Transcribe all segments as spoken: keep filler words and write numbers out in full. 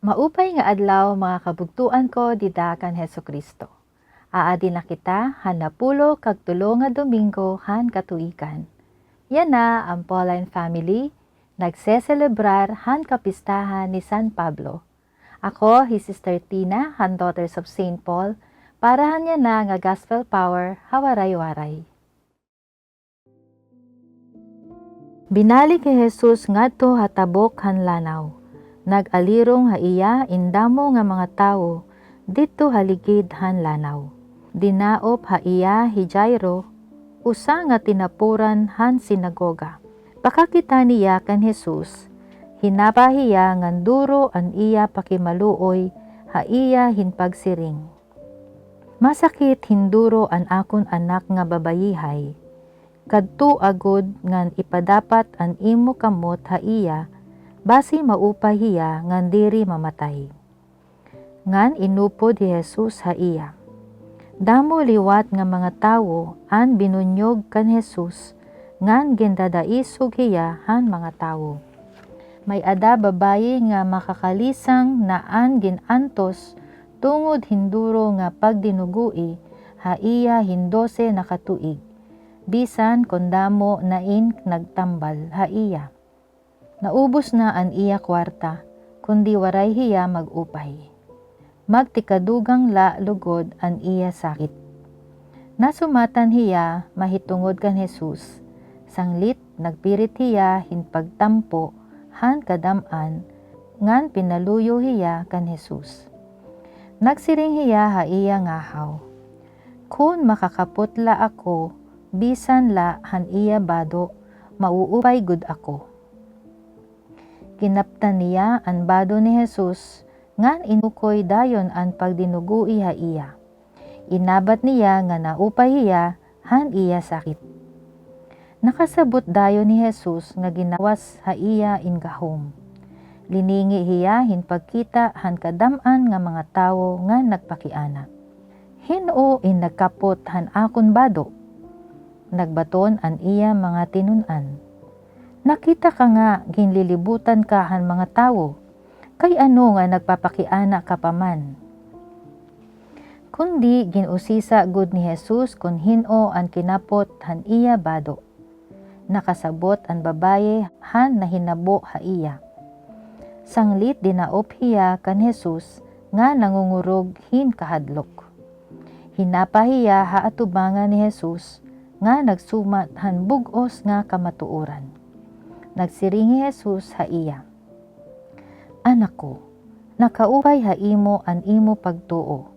Maupay nga adlaw, mga kabugtoan ko dida kan Jesu-Cristo. Aadi na kita han napulo kag tulo nga Domingo han katuigan. Yana an Pauline family nagseselebrar han kapistahan ni San Pablo. Ako hi Sister Tina han Daughters of Saint Paul para han yana nga Gospel Power ha Waray-Waray. Binalik hi Jesus ngadto ha tabok han lanaw. Nag-alirong ha iya in damo nga mga tawo didto ha ligid han lanaw. Dinaop ha iya hi Jairo, usa nga tinapuran han sinagoga. Pakakita niya kan Jesus, hinapa hiya ngan duro an iya pakimaluoy ha iya hin pagsiring, "Masakit hin duro an akon anak nga babayihay. Kadtoa gud ngan ipadapat an imo kamot ha iya, basi maupay hiya ngan diri mamatay." Ngan inupod hi Jesus ha iya. Damo liwat nga mga tawo an binunyog kan Jesus, ngan gindadaisog hiya han mga tawo. May-ada babaye nga makakalisang na an gin-antos tungod hin duro nga pagdinugoi ha iya hin dose na ka tuig, bisan kon damo na in nagtambal ha iya. Naubos na an iya kuwarta, kundi waray hiya mag-upay. Magtikadugang la lugod an iya sakit. Nasumatan hiya mahitungod kan Jesus, sanglit nagpirit hiya hin pagtampo han kadam-an ngan pinaluyo hiya kan Jesus. Nagsiring hiya ha iya ngahaw, "Kon makakapot la ako bisan la han iya bado, mauupay gud ako." Kinaptan niya an bado ni Jesus, ngan inukoy dayon an pagdinugoi ha iya. Inabat niya nga naupay hiya han iya sakit. Nakasabot dayon ni Jesus nga ginawas ha iya in gahom. Liningi hiya hin pagkita han kadam-an nga mga tawo ngan nagpakiana, "Hin-o in nagkapot han akon bado?" Nagbaton an iya mga tinun-an, "Nakita ka nga ginlilibutan ka han mga tawo, kay ano nga nagpapakiana ka pa man?" Kundi gin-usisa gud ni Jesus kon hin-o an kinapot han iya bado. Nakasabot an babaye han nahinabo ha iya. Sanglit dinaop hiya kan Jesus nga nangungurog hin kahadlok. Hinapa hiya ha atubangan ni Jesus nga nagsumat han bug-os nga kamatuoran. Nagsiring hi Jesus ha iya, "Anak ko, nakaupay ha imo an imo pagtuo.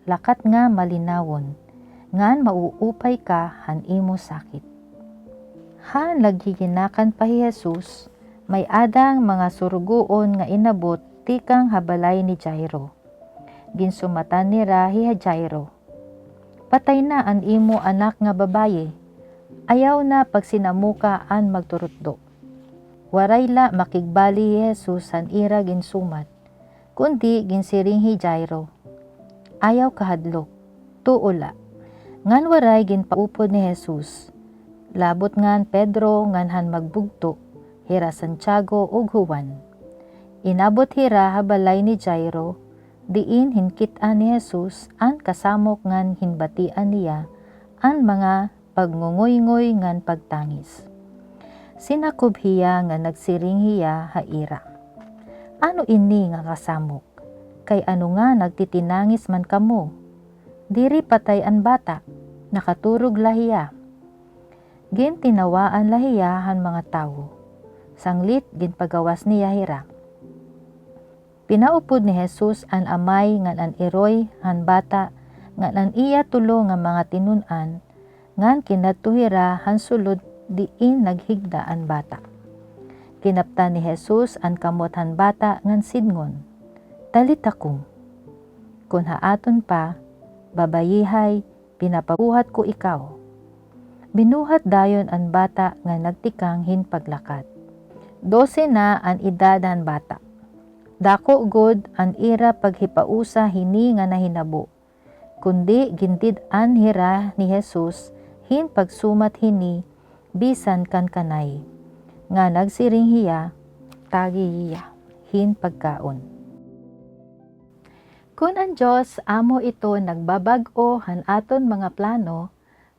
Lakat nga malinawon, ngan mauupay ka han imo sakit." Han naghiginakan pa hi Jesus, may-ada mga surugoon nga inabot tikang ha balay ni Jairo. Ginsumatan nira hi Jairo, "Patay na an imo anak nga babaye. Ayaw na pagsinamuka an magturutdo." Waray la makigbali hi Jesus han ira ginsumat, kundi ginsiring hi Jairo, "Ayaw kahadlok, tuo la." Ngan waray ginpaupod ni Jesus, labot ngan Pedro ngan han magbugto, hira Santiago ug Juan. Inabot hira ha balay ni Jairo, diin hinkit-an ni Jesus an kasamok ngan hinbatian niya an mga pagngungoyngoy ngan pagtangis. Sinakob hiya nga nagsiring hiya ha ira, "Ano ini nga kasamok? Kay ano nga nagtitinangis man kamo? Diri patay an bata, nakaturog la hiya." Gintinawaan la hiya han mga tawo. Sanglit ginpagawas niya hira. Pinaupod ni Jesus an amay ngan an iroy han bata ngan an iya tulo nga mga tinun-an, ngan kinadto hira han sulod diin naghigda an bata. Kinaptan ni Jesus an kamot han bata ngan sidngon, "Talitha kum," kun ha aton pa, "Babayihay, pinapabuhat ko ikaw." Binuhat dayon an bata nga nagtikang hin paglakat. Dose na an edad han bata. Dako gud an ira paghipausa hini nga nahinabo, kundi gindid-an hira ni Jesus hin pagsumat hini bisan kan kanay, nga nagsiring hiya, "Tagi hiya hin pagkaon." Kon an Dios amo iton nagbabag-o han aton mga plano,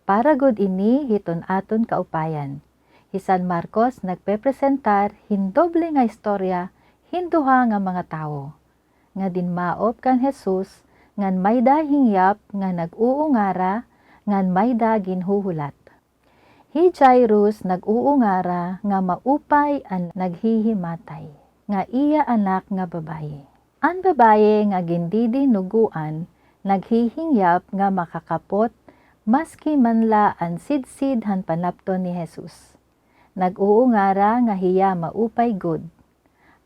para gud ini hiton aton kaupayan. Hi San Marcos nagpepresentar hin doble nga istorya hin duha nga mga tawo nga dinmaop kan Jesus ngan mayda hingyap nga nag-uungara ngan mayda ginhuhulat. Hi Jairus nag-uungara nga maupay an naghihimatay nga iya anak nga babaye. An babaye nga gindidinugoan naghihingyap nga makakapot maski man la an sidsid han panapton ni Jesus. Nag-uungara nga hiya maupay gud.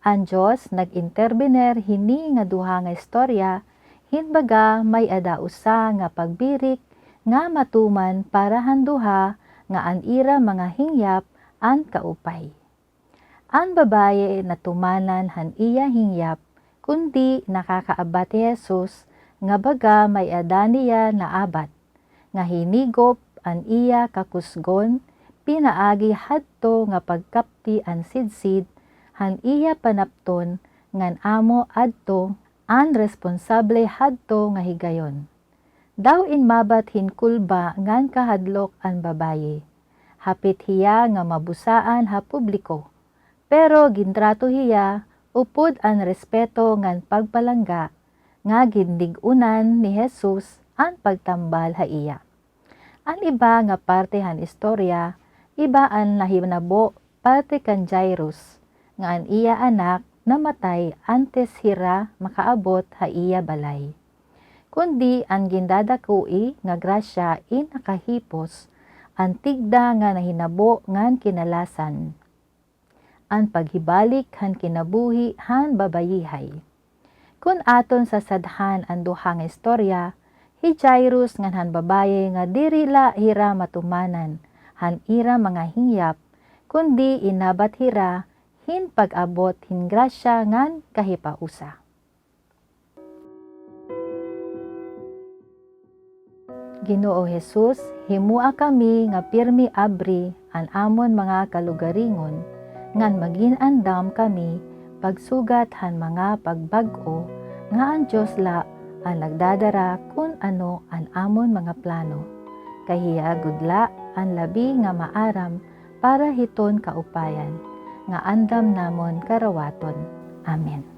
An Dios nag-interbener hini nga duha nga istorya, hin baga may-ada usa nga pagbirik nga matuman para han duha nga an ira mga hingyap an kaupay. An babaye natumanan han iya hingyap, kundi nakakaabat hi Jesus nga baga may-ada niya naabat, nga hinigop an iya kakusgon pinaagi hadto nga pagkapti an sidsid han iya panapton ngan amo adto an responsable hadto nga higayon. Daw inmabat hin kulba ngan kahadlok an babaye. Hapit hiya nga mabusaan ha publiko, pero gintrato hiya upod an respeto ngan pagpalangga nga gindig-unan ni Jesus an pagtambal ha iya. An iba nga parte han istorya, iba an nahinabo parte kan Jairus, nga an iya anak namatay antes hira makaabot ha iya balay. Kundi an gindadakoi nga grasya in nakahipos, an tigda nga nahinabo ngan kinalasan. An paghibalik han kinabuhi han babayihay. Kon aton sasadhan an duha nga istorya, hi Jairus ngan han babaye nga diri la hira matumanan han ira mga hingyap, kundi inabat hira hin pag-abot hin grasya ngan kahipausa. Ginoo Jesus, himoa kami nga pirmi abri an amon mga kalugaringon, ngan magin andam kami pagsugat han mga pagbag-o nga an Dios la an nagdadara kun ano an amon mga plano. Kay hiya gud la an labi nga maaram para hiton kaupayan nga andam namon karawaton. Amen.